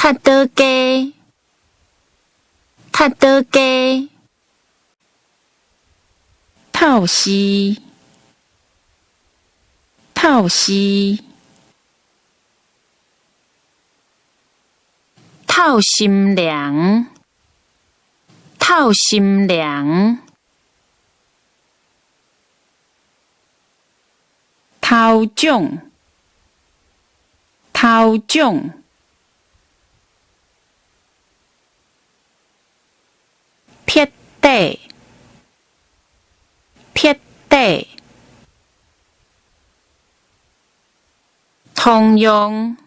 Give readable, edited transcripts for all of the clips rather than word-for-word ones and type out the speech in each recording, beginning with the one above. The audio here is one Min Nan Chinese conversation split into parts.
踢倒街，踢倒街，透視，透視，透心涼，透心涼，頭獎，頭獎，撇底，撇底，通用，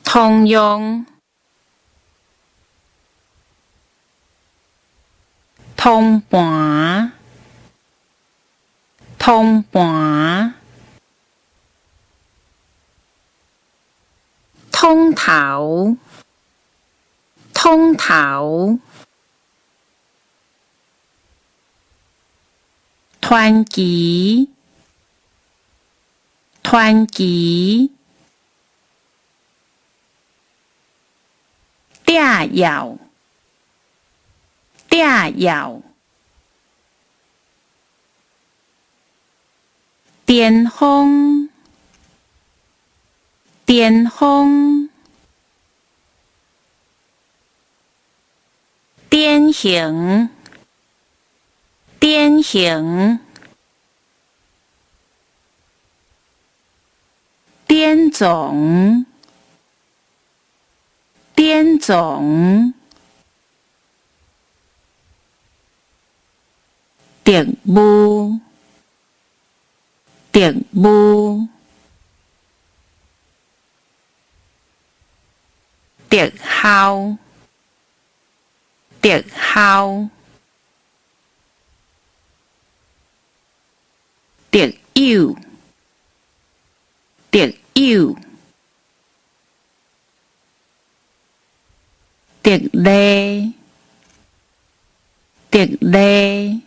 通用，通盤，通盤，通頭，通頭，傳奇，傳奇，拆藥，拆藥，巔峰，巔峰，典型，典型，典藏，典藏，特務，特務，特效，特效，特有，特有，特例，特例，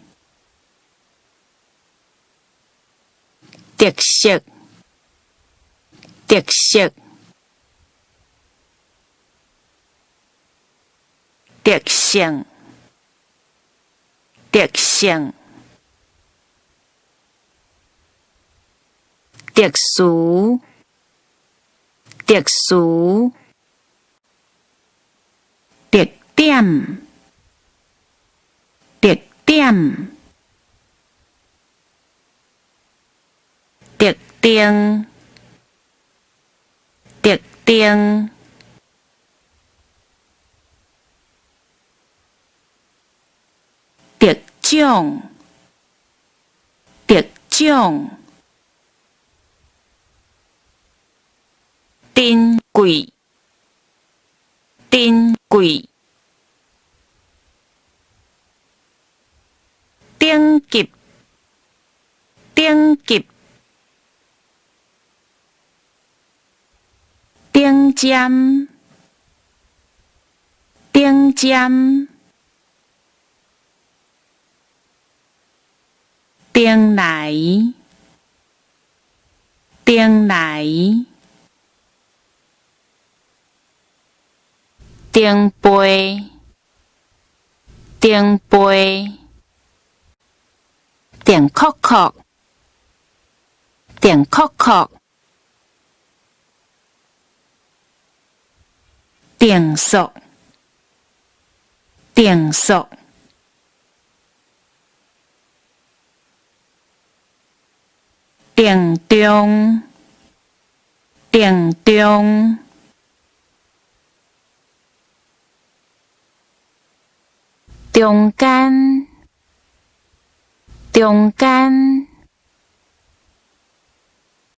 特色，特色，特性，特性，特殊，特殊，特點，特點，特定，特定，特獎，特獎，珍貴，珍貴，頂級，頂級，頂尖，頂尖，頂來，頂來，頂杯，頂杯，電殼殼，電殼殼，定速，定速，定中，定中，中間，中間。